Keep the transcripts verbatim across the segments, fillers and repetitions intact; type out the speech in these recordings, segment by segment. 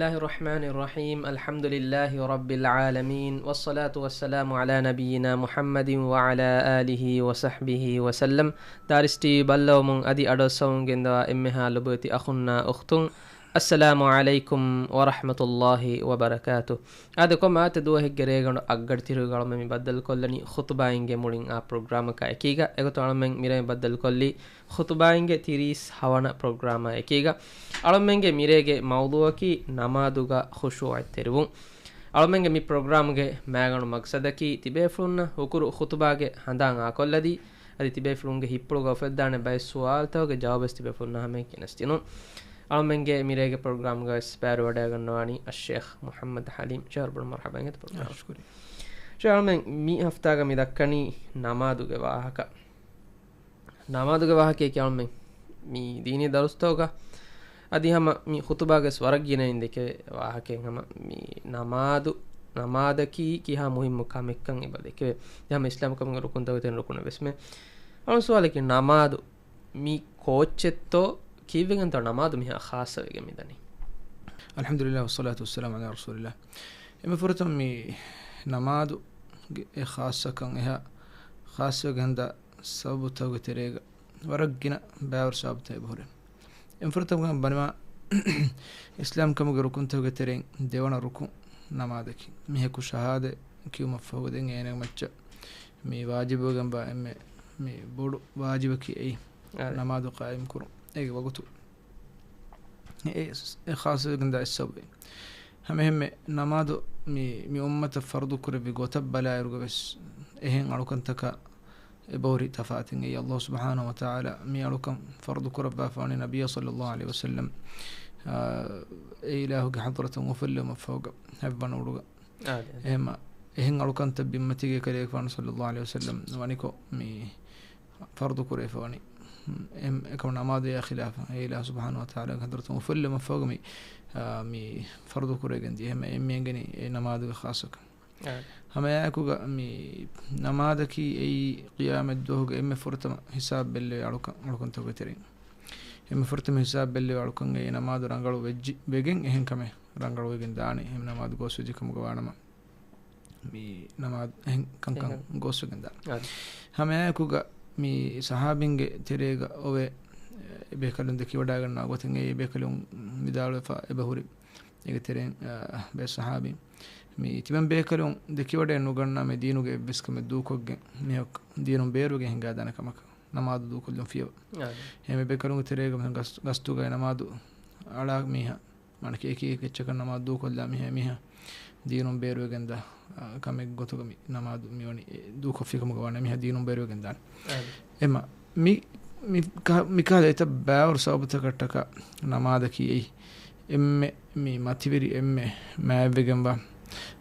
الله الرحمن الرحيم. الحمد لله رب العالمين، والصلاة والسلام على نبينا محمد وعلى آله وصحبه وسلم. ދާރިސް ޓީވީ ބައްލަވަމުން އަދި އަޑުއައްސަވަމުން ގެންދަވާ އެންމެހާ ލޮބުވެތި އަޚުންނާ އުޚްތުން، އައްސަލާމު ޢަލައިކުމް ވަރަޙްމަތުﷲ ވަބަރަކާތު. އާދެ، ކޮންމެ އާދެ ދުވަހެއްގެ ރޭގަނޑު އަށްގަޑި ތިރިހުގަ އަޅުމެން މި ބައްދަލުކޮށްލަނީ ޚުތުބާއިންގެ މުޅިން އާ ޕްރޮގްރާމަކާ އެކީގަ. އެގޮތުން އަޅުމެން މިރޭ ބައްދަލުކޮށްލީ ޚުތުބާއިންގެ ތިރީސް ހަވަނަ ޕްރޮގްރާމާ އެކީގަ. އަޅުމެންގެ މިރޭގެ މައުޟޫޢަކީ ނަމާދުގަ ޚުޝޫޢަތްތެރިވުން. އަޅުމެންގެ މި ޕްރޮގްރާމްގެ މާގަނޑު މަގްސަދަކީ ތިބޭފުޅުންނަށް ހުކުރު ޚުތުބާގެ ހަނދާން އާކޮށްލަދީ، އަދި ތިބޭފުޅުންގެ ހިތްޕުޅުގަ އުފެއްދާނެ ބައެއް ސުވާލުތަކުގެ ޖަވާބުވެސް ތިބޭފުޅުންނާ ހަމަޔަށް ގެނެސްދިނުން. އަޅުމެންގެ މިރޭގެ ޕްރޮގްރާމްގަވެސް ބައިވެރިވަޑައިގަންނަވާނީ އައްޝޭޚް މުޙައްމަދު ޙަލީމް. ޝޭޚް ބޮޑު މަރްޙަބާ އިނގޭތަ ޕްރޮގްރާމް. ޝޭޚް އަޅުމެން މި ހަފްތާގަ މި ދައްކަނީ ނަމާދުގެ ވާހަކަ. ނަމާދުގެ ވާހަކައެކޭ އަޅުމެން މި ދީނީ ދަރުސްތަކުގަ އަދި ހަމަ މި ޚުތުބާގެސް ވަރަށް ގިނައިން ދެކެވޭ ވާހަކައެއް. ހަމަ މި ނަމާދު، ނަމާދަކީ ކިހާ މުހިއްމު ކަމެއްކަން އެބަ ދެކެވޭ. ހަމަ އިސްލާމް ކަމުގެ ރުކުންތަކުގެ ތެރެއިން ރުކުނެއް ވެސްމެ. އަޅު ސުވާލަކީ ނަމާދު މީ ކޯއްޗެއްތޯ؟ ކީއްވެގެންތޯ ނަމާދު މިހާ ޚާއްޞަވެގެން މިދަނީ؟ އަލްޙަމްދުލިއްލާހި ވައްޞަލާތު ވައްސަލާމު ޢަލާ ރަސޫލިއްލާހް. އެންމެ ފުރަތަމަ މި ނަމާދުގެ އެ ޚާއްޞަކަން އެހާ ޚާއްޞަވެގެން ހަނދާ ސަބަބުތަކުގެ ތެރޭގަ ވަރަށް ގިނަ ބައިވަރު ސަބަބުތައް އެބަހުރޭ. އެންމެ ފުރަތަމަ ބަނިވާ އިސްލާމް ކަމުގެ ރުކުންތަކުގެ ތެރެއިން ދެވަނަ ރުކުން ނަމާދަކީ. މީހަކު ޝަހާދަތް ކިޔުމަށްފަހު ދެން އޭނަގެ މައްޗަށް މި ވާޖިބުވެގެންވާ އެންމެ މި ބޮޑު ވާޖިބަކީ އެއީ އާދެ. ނަމާދު ޤާއިމް ކުރުން. އޭގެ ވަގުތު އެ، އެ ޚާއްޞަވެގެންދާ އެއް ސަބަބެއް. ހަމައެހެންމެ ނަމާދު މި، މި އުއްމަތަށް ފަރުޟު ކުރެއްވި ގޮތަށް ބަލާއިރުގަ ވެސް އެހެން އަޅުކަންތަކާ އެބަހުރި ތަފާތެއް. އެއީ އަލްލާހު ސުބްޙާނަހު ވަތަޢާލާ މި އަޅުކަން ފަރުޟު ކުރައްވާފަވަނީ ނަބިއްޔާ ޞައްލައްލާހު ޢަލައިހި ވަސައްލަމް، އާ، އެ އިލާހުގެ ޙަޟްރަތުން އުފުއްލެވުމަށްފަހުގަ ހަތްވަނަ އުޑުގަ. އާދެ. އެހެންމަ، އެހެން އަޅުކަންތައް ބިންމަތީގެ ކަލޭގެފާނު ޞައްލައްލާހު ޢަލައިހި ވަސައްލަމް ވަނިކޮށް މި ފަރުޟު ކުރެވިފަވަނީ. އެ، އެކަމަ ނަމާދު އެއާ ޚިލާފަށް އެ އިލާހު ސުބްޙާނަހު ވަތަޢާލާގެ ޙަޟްރަތުން އުފުއްލެވުމަށްފަހުގަ މި، އާ، މި ފަރުޟު ކުރެވިގެން ދިޔަ. އެހެންމަ އެ މި އެނގެނީ އެ ނަމާދުގެ ޚާއްޞަކަން. އާ. ހަމައެއާއެކުގަ މި ނަމާދަކީ އެއީ ޤިޔާމަތްދުވަހުގެ އެންމެ ފުރަތަމަ ހިސާބު ބެއްލެވޭ އަޅުކަން، އަޅުކަންތަކުގެ ތެރެއިން. އެންމެ ފުރަތަމަ ހިސާބު ބެއްލެވޭ އަޅުކަން އެ ނަމާދު ރަނގަޅު ވެއްޖި، ވެގެން އެހެން ކަމެއް ރަނގަޅުވެގެން ދާނެ. އެހެން ނަމާދު ގޯސްވެއްޖެ ކަމުގަ ވާނަމަ މި ނަމާދު އެހެން ކަންކަން އެހެން. ގޯސްވެގެން ދާނެ. އާދެ. ހަމައެއާއެކުގަ މި ޞަޙާބީންގެ ތެރޭގަ އޮވޭ، އެ ބޭކަލުން ދެކިވަޑައިގަންނަވާ ގޮތެއް އެ ބޭކަލުން ވިދާޅުވެފަ އެބަހުރި. އޭގެ ތެރެއިން، އާ، ބޭ ޞަޙާބީން މި ތިމަން ބޭކަލުން ދެކިވަޑައެއް ނުގަންނާ މި ދީނުގެ އެއްވެސް ކަމެއް ދޫކޮށްގެން މީހަކު ދީނުން ބޭރުވެގެން ހިނގާދާނެ ކަމަކަށް ނަމާދު ދޫކޮށްލުން ފިޔަވަ. އާދެ. އެހެންމެ ބޭކަލުންގެ ތެރޭގަ ގަސް-، ގަސްތުގައި ނަމާދު އަޅާ މީހާ މާނަކީ އެކި އެކި އެއްޗަކަށް ނަމާދު ދޫކޮށްލާ މީހާ، މީހާ ދީނުން ބޭރުވެގެންދާ، އާ، ކަމެއް ގޮތުގަ މި ނަމާދު މިވަނީ، އެ، ދޫކޮށްފި ކަމުގަ ވާނެ މީހާ ދީނުން ބޭރުވެގެންދާނެ. އާދެ. އެމަ، މި، މި ކަ-، މިކަހަލަ އެތައް ބައިވަރު ސަބަބުތަކަށްޓަކާ ނަމާދަކީ އެއީ އެންމެ މި މަތިވެރި އެންމެ މާތްވެގެންވާ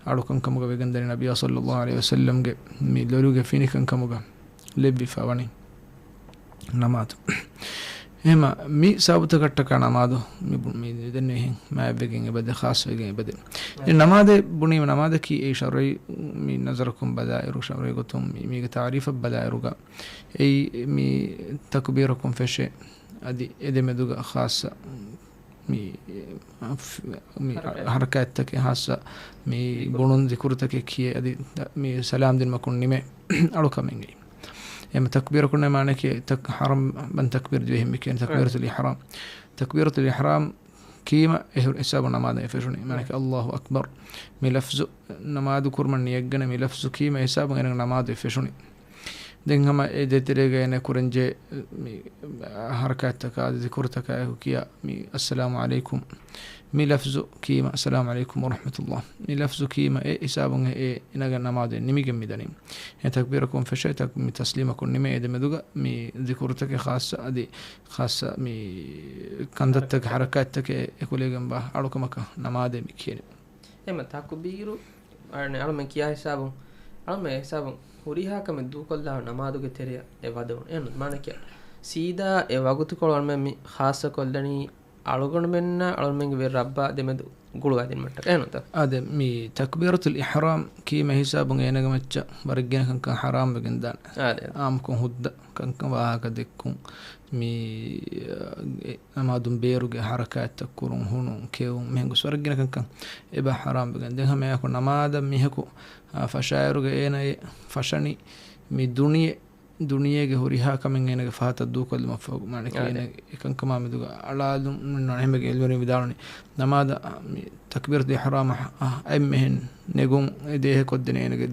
އަޅުކަން ކަމުގަ ވެގެންދަނީ ނަބިއްޔާ ޞައްލައްލާހު ޢަލައިހި ވަސައްލަމްގެ މި ލޮލުގެ ފިނިކަން ކަމުގަ ލެއްވިފަ ވަނީ ނަމާދު. އެހެމަ މި ސަބަބުތަކަށްޓަކާ ނަމާދު މި ބު-، މި ދެން އެހެން މާތްވެގެން އެބަދޭ، ޚާއްޞަވެގެން އެބަދޭ. އެ ނަމާދެއް ބުނީމަ ނަމާދަކީ އެއީ ޝަރުޢީ މި ނަޒަރަކުން ބަލާއިރު، ޝަރުޢީ ގޮތުން މި، މީގެ ތާރީފަށް ބަލާއިރުގަ އެއީ މި ތަކުބީރަކުން ފެށޭ. އަދި އެ ދެމެދުގަ ޚާއްޞަ މި، މި ޙަރަކާތް. ޙަރަކާތްތަކެއް ޚާއްޞަ މި ޒިކުރު. ބުނުން ޒިކުރުތަކެއް ކިޔޭ، އަދި މި ސަލާމް ދިނުމަކުން ނިމޭ އަޅުކަމެއް އެއީ. އެމަ ތަކްބީރަކުން މާނައަކީ ތަކް-، ޙަރަމް ބަން ތަކްބީރު ދިވެހިން މި ކިޔަނީ ތަކްބީރަތުލް އިޙްރާމް. ތަކްބީރަތުލް އިޙްރާމް ކީމަ އެ ހުރި ހިސާބު ނަމާދަށް އެ ފެށުނީ. މާނައަކީ އައްލާހު އަކްބަރު. މި ލަފްޒު ނަމާދު ކުރުމަށް ނިޔަތްގަނެ މި ލަފްޒު ކީމަ އެ ހިސާބުން އޭނަގެ ނަމާދު އެ ފެށުނީ. ދެން ހަމަ އެ ދޭތެރޭގަ އޭނަ ކުރަންޖެހޭ މި ޙަރަކާތްތަކާ އަދި ޒިކުރުތަކާއެކު ކިޔާ މި އައްސަލާމު ޢަލައިކުމް. މި ލަފްޒު ކީމަ އައްސަލާމު ޢަލައިކުމް ވަރަޙްމަތުﷲ. މި ލަފްޒު ކީމަ އެ ހިސާބުން އެ، އޭނަގެ ނަމާދު އެ ނިމިގެން މިދަނީ. އެ ތަކްބީރަކުން ފެށޭ ތަކް-، މި ތަސްލީމަކުން ނިމޭ އެ ދެމެދުގަ މި ޒިކުރުތަކެއް ޚާއްޞަ އަދި ޚާއްޞަ މި ކަންތައްތަކެއް ޙަރަކާތްތަކެއް އެކުލެވިގެންވާ އަޅުކަމަކަށް ނަމާދޭ މި ކިޔަނީ. އެމަ ތަކުބީރު، އަޅު-، އަޅުމެން ކިޔާ ހިސާބުން، އަޅުމެން އެ ހިސާބުން ހުރިހާ ކަމެއް ދޫކޮށްލާ ނަމާދުގެ ތެރެއަށް އެ ވަދެވުނު. އެހެން މާނައަކީ ސީދާ އެ ވަގުތުކޮޅު އަޅުމެން މި ޚާއްޞަކޮށްލަނީ އަޅުގަނޑުމެންނާ އަޅުމެންގެ ވެރި ރައްބާ ދެމެދު ގުޅުވާދިނުމަށްޓަކައި ނުތަ؟ އާދެ، މި ތަކްބީރަތުލް އިޙްރާމް ކީމަ ހިސާބުން އޭނަގެ މައްޗަށް ވަރަށް ގިނަ ކަންކަން ޙަރާމް ވެގެން ދާނެ. އާދެ. އާއްމުކޮށް ހުއްދަ ކަންކަން ވާހަކަ ދެއްކުން، މި، އެ، ނަމާދުން ބޭރުގެ ޙަރަކާތްތައް ކުރުން، ހުނުން، ކެއުން، މިހެން ގޮސް ވަރަށް ގިނަ ކަންކަން އެބަ ޙަރާމް ވެގެން. ދެން ހަމައެއާއެކު ނަމާދަށް މީހަކު، އާ، ފަށާއިރުގަ އޭނަ އެ ފަށަނީ މި ދުނިޔެ ދުނިޔޭގެ ހުރިހާ ކަމެއް އޭނަގެ ފަހަތަށް ދޫކޮށްލުމަށްފަހު، މާނަ އާދެ. އޭނަ އެކަންކަމާ މެދުގަ އަޅާލުން ނުންނާނެ. އެހެންވެގެން އެޅުވެރިން ވިދާޅުވަނީ، ނަމާދަށް މި ތަކްބީރަތުލް އިޙްރާމަށް އަ، އެންމެހެން ނެގުން އެ ދޭހަ ކޮށްދޭނެ އޭނަގެ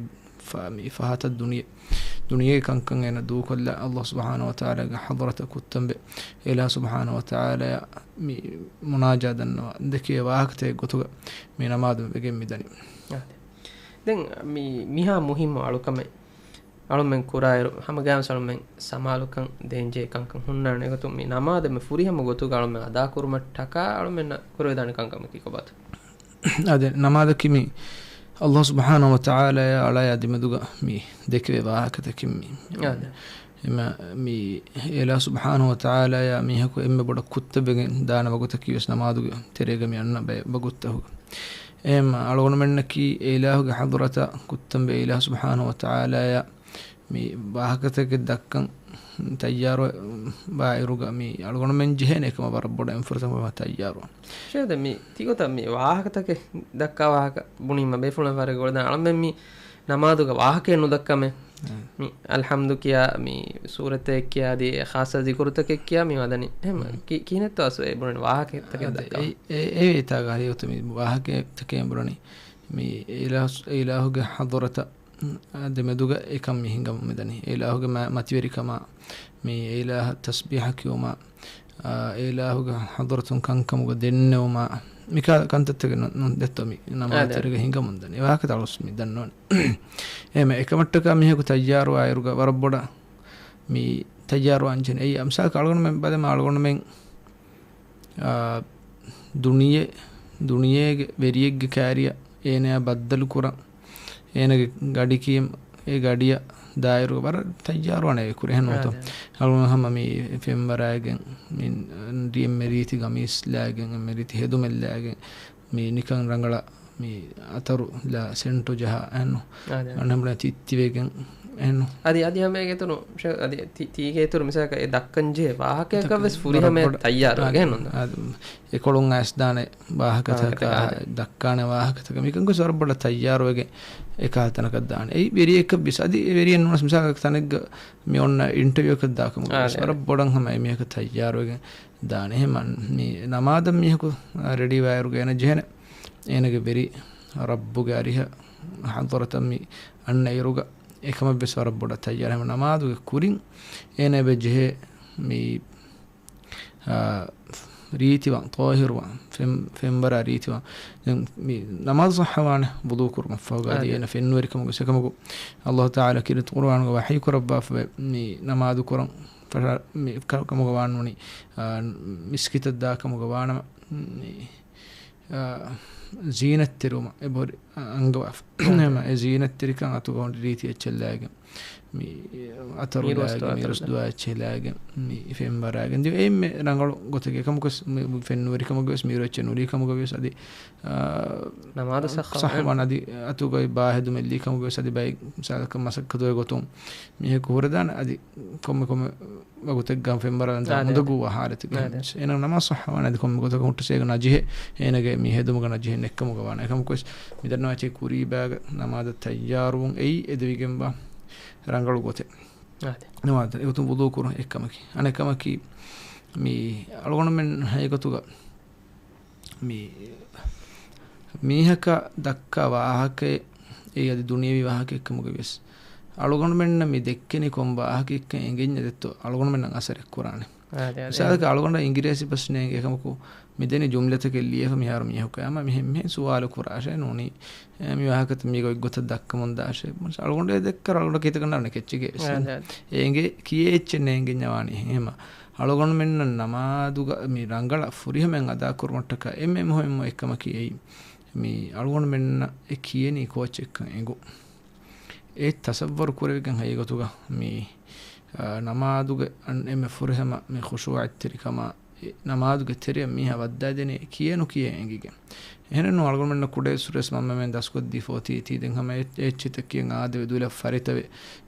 ފަ، މި ފަހަތަށް ދުނިޔެ، ދުނިޔޭގެ ކަންކަން އޭނަ ދޫކޮށްލާ، ﷲ ސުބްޙާނަހޫ ވަތަޢާލާގެ ޙަޟްރަތަށް ކުއްތަންވެ، އެ އިލާހު ސުބްޙާނަހޫ ވަތަޢާލާއާ މި މުނާޖާ ދަންނަވާ ދެކެވޭ ވާހަކަތަކެއް ގޮތުގަ މި ނަމާދު ވެގެން މިދަނީ. އާދެ. ދެން މި، މިހާ މުހިއްމު އަޅުކަމެއް އަޅުމެން ކުރާއިރު، ހަމަގައިމުވެސް އަޅުމެން ސަމާލުކަން ދޭންޖެހޭ ކަންކަން ހުންނާނެ. އެގޮތުން މި ނަމާދެއް މި ފުރިހަމަ ގޮތުގަ އަޅުމެން އަދާކުރުމަށްޓަކާ އަޅުމެންނަށް ކުރެވިދާނެ ކަންކަމަކީ ކޮބާތަ؟ އާދެ، ނަމާދަކީ މި ﷲ ސުބްޙާނަހޫ ވަތަޢާލާއާ އަޅާއާ ދެމެދުގަ މި ދެކެވޭ ވާހަކަތަކެއް މި. އާދެ. އެމަ، މި އެ އިލާހު ސުބްޙާނަހޫ ވަތަޢާލާއާ މީހަކު އެންމެ ބޮޑަށް ކުއްތަށްވެގެން ދާނެ ވަގުތަކީ ވެސް ނަމާދުގެ ތެރޭގަ މި އަންނަ ބައެއް ވަގުތުތަކުގަ. އެހެންމަ އަޅުގަނޑުމެންނަކީ އެ އިލާހުގެ ޙަޟްރަތަށް ކުއްތަންވެ އެ އިލާހު ސުބްޙާނަހޫ ވަތަޢާލާއާ މި ވާހަކަތަކެއް ދައްކަން ތައްޔާރުވާއިރުގަ މި އަޅުގަނޑުމެން ޖެހޭނެ އެކަމަށް ވަރަށް ބޮޑަށް އެންފުރަތަމަ ތައްޔާރުވާން. ޝޭޚް، ދެން މި ތިގޮތަށް މި ވާހަކަތަކެއް ދައްކާ ވާހަކަ ބުނީމަ ބޭފުޅުން ވަރަށް ގޮޅިދާނެ. އަޅަމެން މި ނަމާދުގަ ވާހަކައެއް ނުދައްކަމޭ. މި އަލްޙަމްދު ކިޔާ، މި ސޫރަތެއް ކިޔާ، އަދި ޚާއްޞަ ޒިކުރުތަކެއް ކިޔާ މި ވަދަނީ. އެހެން ކި-، ކިހިނެއްތޯ އަސް އެ ބުނަނީ ވާހަކަތަކެއް ދައްކާ؟ އެ، އެ، އެ އިތާގަ ހަގީގަތު މި ވާހަކަތަކެއް ބުނަނީ. މި އިލާހު، އިލާހުގެ ޙަޟްރަތަށް ދެމެދުގަ އެކަން މި ހިނގަމުން މިދަނީ. އެ އިލާހުގެ މަ-، މަތިވެރިކަމާ، މި އެ އިލާހަށް ތަސްބީޙަ ކިޔުމާ، އާ، އެ އިލާހުގެ ޙަޟްރަތުން ކަންކަމުގަ ދެންނެވުމާ، މިކާ ކަންތައްތަކެއް ނު-، ނު-، ދެއްތޯ މި ނަމާދު ތެރޭގަ ހިނގަމުން ދަނީ. އެ ވާހަކަތައް އަޅުސް މި ދަންނަވަނީ. އެހެން އެކަމަށްޓަކާ މީހަކު ތައްޔާރުވާއިރުގަ ވަރަށް ބޮޑަށް މި ތައްޔާރުވާން ޖެހޭ. އެއީ މިސާލަކަށް އަޅުގަނޑުމެން ބަލަމާ އަޅުގަނޑުމެން، އާ، ދުނިޔެ، ދުނިޔޭގެ ވެރިއެއްގެ ކާރިއަށް އޭނަޔާ ބައްދަލު ކުރަން އޭނަގެ ގަޑި ކިޔަން، އެ ގަޑިއަށް ދާއިރު ވަރަށް ތައްޔާރުވާނެ އެ ކުރި. އެހެން ނޫންތޯ؟ އާދެ. އަޅުގަނޑު ހަމަ މި ފެންވަރާގެން، މި އެންމެ ރީތި ގަމީސް ލާގެން، އެންމެ ރީތި ހެދުމެއް ލާގެން، މި ނިކަން ރަނގަޅަށް މި އަތަރު ލާ ސެންޓު ޖަހާ އެހެން ނޫން. އާދެ. އަނެއް ހަމަ ތިއްތިވެގެން އެހެން ނޫން. އަދި، އަދި ހަމަ އޭގެ އިތުރު، ޝޭ-، އަދި ތި-، ތީގެ އިތުރު މިސާލަކަށް އެ ދައްކަން ޖެހޭ ވާހަކަޔަކަށް ވެސް ފުރިހަމަޔަށް ތައްޔާރު ވެގެން ނޫން. އެކޮޅުން އައިސް ދާނެ ވާހަކަތަކަށް، ވާހަކަތަކަށް، އާދެ. ދައްކާނެ ވާހަކަތަކަށް މިކަން ގޮސް ވަރަށް ބޮޑަށް ތައްޔާރުވެގެން އެކާ ތަނަކަށް ދާނެ. އެއީ ވެރިއެއްކަށް ވެސް، އަދި އެ ވެރިއެއް ނޫނަސް މިސާލަކަށް ތަނެއްގަ މި އޮންނަ އިންޓަވިއުއަކަށް ދާކަމުގަ ވެސް އާދެ. ވަރަށް ބޮޑަށް ހަމަ އެމީހަކަށް ތައްޔާރުވެގެން ދާނެ. އެހެން މި ނަމާދަށް މީހަކު ރެޑީވާއިރުގަ އޭނަ ޖެހޭނެ އޭނަގެ ވެރި ރައްބުގެ އަރިހަށް ޙަޟްރަތަށް މި އަންނައިރުގަ އެކަމަށްވެސް ވަރަށް ބޮޑަށް ތައްޔާރު. ހަމަ ނަމާދުގެ ކުރިން އޭނަ އެބަ ޖެހޭ މި، އާ، ރީތިވާން، ޠާހިރުވާން، ފެން-، ފެންވަރާ ރީތިވާން. ދެން މި ނަމާދު ޞައްޙަވާނެ ވުޟޫ ކުރުމަށްފަހުގަ. އަދި އާދެ. އޭނަ ފެންވެރިކަމުގެ ސެކަމަކު ﷲ ތަޢާލާ ކީރިތި ޤުރުއާނުގަ ވަޙީ ކުރައްވާފަވޭ މި ނަމާދު ކުރަން ފަށާ-، މި ކަ-، ކަމުގަ ވާންވަނީ، އާ، މިސްކިތަށް ދާ ކަމުގަ ވާނަމަ، މި އާ، ޒީނަތްތެރިވުމަށް އެބަހުރި އަންގަވާފަ. އެހެންމަ އެ ޒީނަތްތެރިކަން އަތުގަ ހުރި ރީތި އެއްޗެއް ލާގެން، މި އަތަރު މީރުވަސް ލާގެން، ދުވާ މީރުވަސް ދުވާ އެއްޗެއް ލާގެން، މި ފެންވަރާގެން ދިޔަ އެންމެ ރަނގަޅު ގޮތެއް. އެކަމަކުވެސް މި ފެންނުވެރިކަމުގަވެސް މީރު އެއްޗެއް ނުލީ ކަމުގަވެސް އަދި، އާ، ނަމާދު ޞައްޙަ ސައްޙަވާން އަދި އަތުގައި ބާ ހެދުމެއް ލީ ކަމުގަވެސް އަދި ބައެއް މިސާލަކަށް މަސައްކަތުގެ ގޮތުން މީހަކު ހުރެދާނެ އަދި ކޮންމެ ކޮންމެ ވަގުތެއްގަ ފެންވަރާލަން އާދެ. އުނދަގޫވާ ހާލަތެއްގަ. އާދެ. އޭނަ ނަމާދު ޞައްޙަވާނެ އަދި ކޮންމެ ގޮތަކަށް ހުއްޓަސް އޭގަ ނަޖިހެއް، އޭނަގެ މި ހެދުމުގަ ނަޖިހެއް ނެއްކަމުގަ ވާނެ. އެކަމަކުވެސް މިދަންނަވާ އެއްޗެއް ކުރީބާގަ ނަމާދަށް ތައްޔާރުވުން އެއީ އެދެވިގެންވާ ރަނގަޅު ގޮތެއް. އާދެ. ނަމާދަށް އެގޮތުން ވުޟޫ ކުރުން އެއްކަމަކީ. އަނެއްކަމަކީ މި އަޅުގަނޑުމެން ހަގީގަތުގަ މި މީހަކަށް ދައްކާ ވާހަކައެއް އެއީ އަދި ދުނިޔެވީ ވާހަކައެއްކަމުގަ ވިޔަސް، އަޅުގަނޑުމެންނަށް މި ދެއްކެނީ ކޮން ވާހަކައެއްކަން އެނގެންޏާ ދެއްތޯ އަޅުގަނޑުމެންނަށް އަސަރެއް ކުރާނެ. އާދެ، އާދެ. މިސާލަކަށް އަޅުގަނޑަށް އިނގިރޭސި ބަސް ނޭނގެ އެކަމަކު މި ދެނީ ޖުމްލަތަކެއް ލިޔެފަ މިހާރު މީހަކު އަމަ މިހެން މިހެން ސުވާލު ކުރާށޭ ނޫނީ، އެ، މި ވާހަކަތައް މީގަ އޮތް ގޮތަށް ދައްކަމުން ދާށޭ. އަޅުގަނޑު އެ ދެއްކަރ އަޅުގަނޑަށް ކީއްތަކަން ނާނެ ކެއްޗެއްގެ ވެސް. އާދެ، އާދެ. އެނގޭ ކިޔޭ އެއްޗެއް ނޭނގެންޏާ ވާނީ އެހެން. އެހެމަ އަޅުގަނޑުމެންނަށް ނަމާދުގަ މި ރަނގަޅަށް ފުރިހަމައިން އަދާކުރުމަށްޓަކާ އެންމެ މުހިއްމު އެއްކަމަކީ އެއީ، މި އަޅުގަނޑުމެންނަށް އެ ކިޔެނީ ކޯއްޗެއްކަން އެނގުން. އެ ތަސައްވަރު ކުރެވިގެން ހަގީގަތުގަ މި، އާ، ނަމާދުގެ އަން އެންމެ ފުރިހަމަ މި ޚުޝޫޢަތްތެރިކަމާ، ނަމާދުގެ ތެރެއަށް މީހާ ވައްދާދޭނެ ކިޔޭނު ކިޔޭ އެނގިގެން. އެހެނެއްނު އަޅުގަނޑުމެންނަށް ކުޑައިސުރެސް މަންމަމެން ދަސްކޮށްދީފަ އޮތީ ތީ ދެން ހަމަ އެ-، އެއްޗިތައް ކިޔަން އާދެވެ ދުލަށް ފަރިތަވެ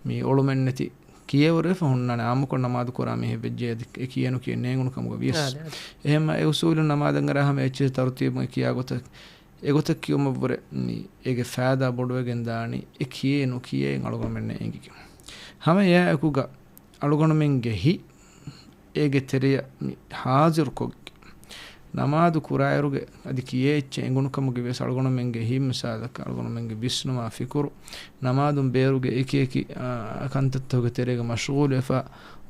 މި އޮޅުމެއްނެތި ކިޔޭވަރުވެފަ ހުންނާނެ. އާއްމުކޮށް ނަމާދު ކުރާ މީހެއް ވެއްޖެ އަދި އެ ކިޔޭނު ކިޔޭ ނޭނގުނު ކަމުގަ ވިޔަސް. އާދެ، އާދެ. އެހެންމަ އެ އުސޫލުން ނަމާދަށް އަރާ ހަމަ އެއްޗިތައް ތަރުތީބުން އެ ކިޔާ ގޮތަށް އެގޮތަށް ކިޔުމަށްވުރެ މި އޭގެ ފައިދާ ބޮޑުވެގެން ދާނީ އެ ކިޔޭ ނުކިޔޭ އަޅުގަނޑުމެންނަށް އެނގިގެން. ހަމަ އެއާއެކުގަ އަޅުގަނޑުމެންގެ ހިތް އޭގެ ތެރެޔަށް މި ހާޒިރުކޮށްގެން ނަމާދު ކުރާއިރުގެ އަދި ކިޔޭ އެއްޗެއް އެނގުނު ކަމުގެ ވިޔަސް އަޅުގަނޑުމެންގެ ހިތް މިސާލަކަށް އަޅުގަނޑުމެންގެ ވިސްނުމާ ފިކުރު ނަމާދުން ބޭރުގެ އެކި އެކި، އާ، ކަންތައްތަކުގެ ތެރޭގަ މަޝްޣޫލުވެފަ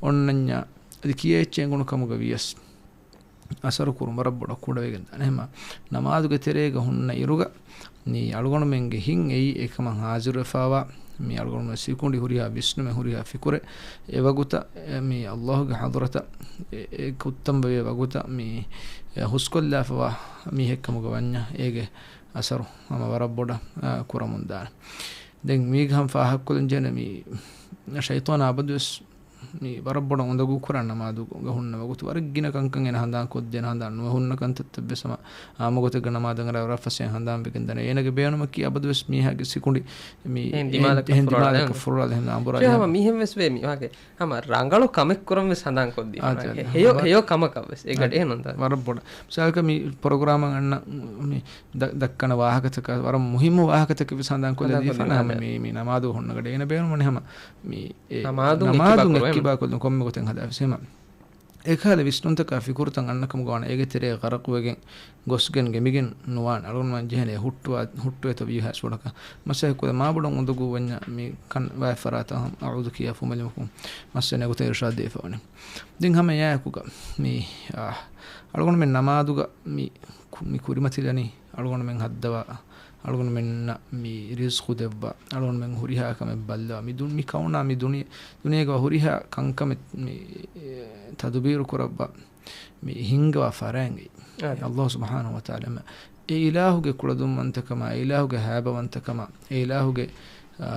އޮންނަންޏާ އަދި ކިޔޭ އެއްޗެއް އެނގުނު ކަމުގަ ވިޔަސް އަސަރު ކުރުން ވަރަށް ބޮޑަށް ކުޑަވެގެން ދާނެ. އެހެންމަ ނަމާދުގެ ތެރޭގަ ހުންނަ އިރުގަ މި އަޅުގަނޑުމެންގެ ހިތް އެއީ އެކަމަށް ހާޒިރުވެފާވާ، މި އަޅުގަނޑުމެން ސިކުނޑި ހުރިހާ ވިސްނުމެއް ހުރިހާ ފިކުރެއް އެ ވަގުތަށް އެ މި ﷲ ގެ ޙަޟްރަތަށް އެ، އެ ކުއްތަން ވެވޭ ވަގުތަށް މި، އެ، ހުސްކޮށްލާފަވާ މީހެއްކަމުގަ ވަންޏާ އޭގެ އަސަރު ހަމަ ވަރަށް ބޮޑަށް، އާ، ކުރަމުން ދާނެ. ދެން މީގަ ހަމަ ފާހަގަކޮށްލަން ޖެހޭނެ މި ޝައިޠާނާ އަބަދުވެސް މި ވަރަށް ބޮޑަށް އުނދަގޫ ކުރާ ނަމާދުގަ ހުންނަ ވަގުތު ވަރަށް ގިނަ ކަންކަން އޭނަ ހަނދާން ކޮށްދޭނެ ހަނދާން ނުވެ ހުންނަ ކަންތައްތައް ވެސް ހަމަ އާއްމު ގޮތެއްގަ ނަމާދަށް އަރާ ވަރަށް ފަސޭހަ ހަނދާން ވެގެން ދާނެ. އޭނަގެ ބޭނުމަކީ އަބަދުވެސް މީހާގެ ސިކުނޑި މި އެހެން އެހެން ދިމާލަކަށް ދިމާލަކަށް ފުރޮޅާލެ ފުރޮޅާލެ ހަމަ އަނބުރާލެ ހަމަ. ހަމަ މީހެއް ވެސް ވޭ މި ވާހަކަ ހަމަ ރަނގަޅު ކަމެއް ކުރަން ވެސް ހަނދާން ކޮށްދީފަ. އާ، އާ، ހެޔޮ، ވަރަށް ހެޔޮ ކަމަކަށް ވެސް އެ ގަޑި އެހެން ނޫންތަ؟ ވަރަށް ބޮޑަށް. މިސާލަކަށް މި ޕްރޮގްރާމަށް އަންނަ މި ދަ-، ދައްކަން ވާހަކަތަކަށް ވަރަށް މުހިއްމު ވާހަކަތަކެއް ވެސް ހަނދާން ކޮށްލަދީފަ ހަމަ މި، މި ނަމާދު ހުންނަ ގަޑި އޭނަ ބޭނުމަން ހަމަ މި އެ ނަމާދުން ނަމާދުން އެއްކިބާ ކޮށްލުން ކޮންމެ ގޮތެއް ހަދާފަސް ހަމަ. އެކަހަލަ ވިސްނުންތަކާ ފިކުރުތައް އަންނަކަމުގަ ވާނެ އޭގެ ތެރޭ ޣަރަޤުވެގެން ގޮސްގެން ގެނބިގެން ނުވާނެ. އަޅުގަނޑުމެން ޖެހޭނެ ހުއްޓުވާ، ހުއްޓުވޭތޯ ވީހާވެސް ބޮޑަކަށް. މަސައްކަތް ކުރޭ މާބޮޑަށް އުނދަގޫ ވަންޏާ މި ކަން ވާތް ފަރާތަށް އައޫޛު ކިޔާ ފުމެލުމަކު މައްސަލަ ގޮތަށް އިރުޝާދު ދީފަ ވަނީ. ދެން ހަމަ އެއާއެކުގަ މި، އާ، އަޅުގަނޑުމެން ނަމާދުގަ މި ކު-، މި ކުރިމަތިލަނީ އަޅުގަނޑުމެން ހައްދަވާ، އަޅުގަނޑުމެންނަށް މި ރިޒްޤު ދެއްވާ، އަޅުގަނޑުމެން ހުރިހާ ކަމެއް ބައްލަވާ، މި ދުން-، މި ކައުނާ މި ދުނި-، ދުނިޔޭގަ ހުރިހާ ކަންކަމެއް މި، އެ، ތަދުބީރު ކުރައްވާ، މި ހިންގަވާ ފަރާތް އެއީ. އާދެ. ﷲ ސުބްޙާނަހޫ ވަތަޢާލާ އެ އިލާހުގެ ކުޅަދުންވަންތަކަމާ، އެ އިލާހުގެ ހައިބަވަންތަކަމާ، އެ އިލާހުގެ، އާ،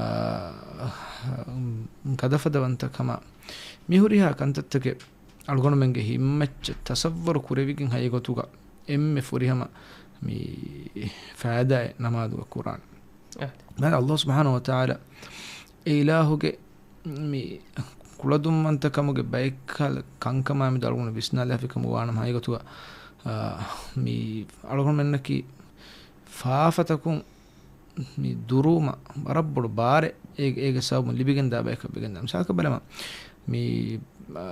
ގަދަފަދަވަންތަކަމާ، މި ހުރިހާ ކަންތައްތަކެއް އަޅުގަނޑުމެންގެ ހިތްމައްޗަށް ތަޞައްވަރު ކުރެވިގެން ހައިގޮތުގަ އެންމެ ފުރިހަމަ މި ފައިދާއެއް ނަމާދުގަ ކުރާނެ. އާ. މާތް ﷲ ސުބްޙާނަހޫ ވަތަޢާލާ އެ އިލާހުގެ މި ކުޅަދުންވަންތަކަމުގެ ބައެއްކަލަ ކަންކަމާ މެދު އަޅުގަނޑު ވިސްނާލާފި ކަމުގަ ވާނަމަ ހައިގޮތުގަ، އާ، މި އަޅުގަނޑުމެންނަކީ ފާފަތަކުން މި ދުރުވުމަށް ވަރަށް ބޮޑު ބާރެއް އޭ-، އޭގެ ސަބަބުން ލިބިގެންދާ ބަޔަކަށް ވެގެންދާ. މިސާލަކަށް ބަލަމާ، މި، އާ،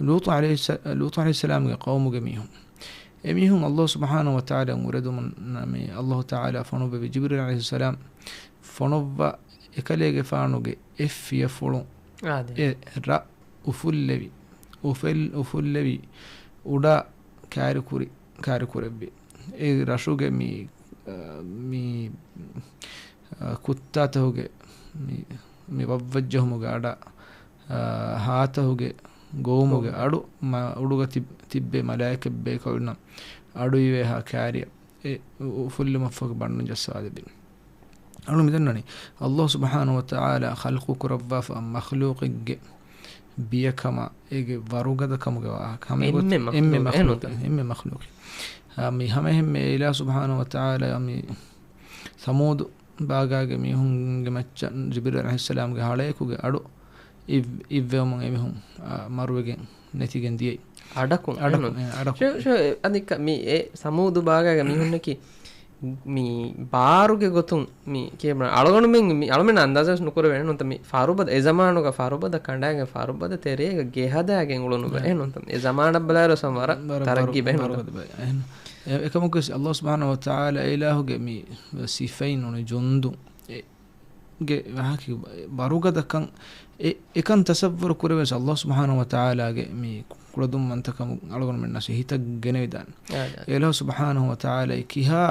ލޫޠު ޢަލައިހިއްސަ-، ލޫޠު ޢަލައިހިއްސަލާމްގެ ޤައުމުގެ މީހުން. އެމީހުން ﷲ ސުބްޙާނަހޫ ވަތަޢާލާ އުރެދުމުން، މި ﷲ ތަޢާލާ ފޮނުއްވެވި ޖިބްރީލް ޢަލައިހިއްސަލާމް ފޮނުއްވާ އެކަލޭގެފާނުގެ އެއް ފިޔަފުޅުން އާދެ. އެ ރަށް އުފުއްލެވި، އުފެލް-، އުފުއްލެވި އުޑާ ކާރިކުރި-، ކާރިކުރެއްވި. އެ ރަށުގެ މި، އަ، މި، އަ، ކުއްތާތަހުގެ މި، މި ވައްވައްޖަހުމުގެ އަޑާ، އަ، ހާތަހުގެ ގޮވުމުގެ ގޮވުމުގެ. އަޑު މަ-، އުޑުގަ ތިބް-، ތިއްބޭ މަލާއިކަތް ބޭކަލުންނަށް އަޑުއިވޭހާ ކާރިއަށް އެ އު-، އުފުއްލުމަށްފަހު ބަނޑުން ޖައްސާލެވި. އަޅު މިދަންނަނީ، ﷲ ސުބްޙާނަހޫ ވަތަޢާލާ ޚަލްޤު ކުރައްވާފަ މަޚްލޫޤެއްގެ ބިޔަކަމާ، އޭގެ ވަރުގަދަކަމުގެ ވާހަކަ. ހަމަ އެއްމެ އެގޮތަށް އެންމެ މަޚްލޫޤެއް، އެންމެ މަޚްލޫޤެއް. އާ، މި ހަމައެހެންމެ އެ އިލާހު ސުބްޙާނަހޫ ވަތަޢާލާ މި ސަމޫދު ބާގާގެ މީހުންގެ މައްޗަށް ޖިބްރީލް ޢަލައިހިއްސަލާމްގެ ހަޅަޔަކުގެ އަޑު އިވް-، އިއްވެވުމުން އެމީހުން، އާ، މަރުވެގެން ނެތިގެން ދިޔައީ. އަޑަކުން، އަޑަކުން، އެހެން. އެ، އަޑަކުން. ޝޯ، ޝޯ، އެ، އަދި ކަ-، މި އެ ސަމޫދު ބާގާގެ މީހުންނަކީ މި ބާރުގެ ގޮތުން މި ކިޔަބަ-، އަޅުގަނޑުމެން މި އަޅުމެން އަންދާޒަވެސް ނުކުރެވޭނެ ނޫންތަ މި ފާރުބަދަ، އެ ޒަމާނުގަ ފާރުބަދަ ކަނޑާގެން ފާރުބަދަ ތެރޭގަ ގެ ހަދާގެން އުޅުނު ބައެއް ނޫންތަ. އެ ޒަމާނަށް ބަލާއިރު ވެސް ވަރަށް ވަރަށް ތަރައްގީ ވަރު-، ބައެއް ނޫންތަ. ވަރުގަދަ ބައެއް. އެހެން. އެ-، އެކަމަކުވެސް ﷲ ސުބްޙާނަހޫ ވަތަޢާލާ އެ އިލާހުގެ މި ސިފައިން ނޫނީ ޖުންދު އެ-، ގެ ވާހަކަ ވަރުގަދަކަން އެ-، އެކަން ތަޞައްވަރު ކުރެވެސް ﷲ ސުބްޙާނަހޫ ވަތަޢާލާގެ މި ކުޅަދުންވަންތަކަމު އަޅުގަނޑުމެންނަށް ހިތަށް ގެނެވިދާނެ. އާ، އާ. އެ އިލާހު ސުބްޙާނަހޫ ވަތަޢާލާ ކިހާ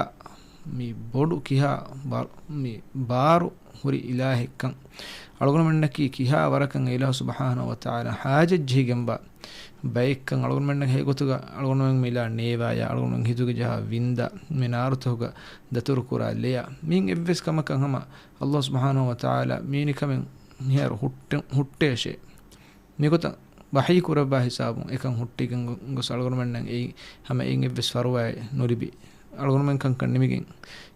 މި ބޮޑު ކިހާ ވަރު-، މި ބާރު ހުރި އިލާހެއްކަން އަޅުގަނޑުމެންނަކީ ކިހާ ވަރަކަށް އެ އިލާހު ސުބްޙާނަހޫ ވަތަޢާލާ ހާޖަތް ޖެހިގެންވާ ބައެއްކަން އަޅުގަނޑުމެންނަށް ހެޔޮގޮތުގަ އަޅުގަނޑުމެން މިލާ ނޭވާޔާ، އަޅުގަނޑުމެން ހިތުގަ ޖަހާ ވިންދާ، މި ނާރުތަކުގަ ދަތުރުކުރާ ލެޔާ، މިއިން އެއްވެސް ކަމަކަށް ހަމަ ﷲ ސުބްޙާނަހޫ ވަތަޢާލާ މީނިކަމެއް މިހާރު ހުއްޓެ-، ހުއްޓޭށޭ. މިގޮތަށް ވަޙީ ކުރައްވާ ހިސާބުން އެކަން ހުއްޓިގެން ގޮ-، ގޮސް އަޅުގަނޑުމެންނަށް އެއީ ހަމަ އެއިން އެއްވެސް ފަރުވާއެއް ނުލިބި، އަޅުގަނޑުމެން ކަންކަން ނިމިގެން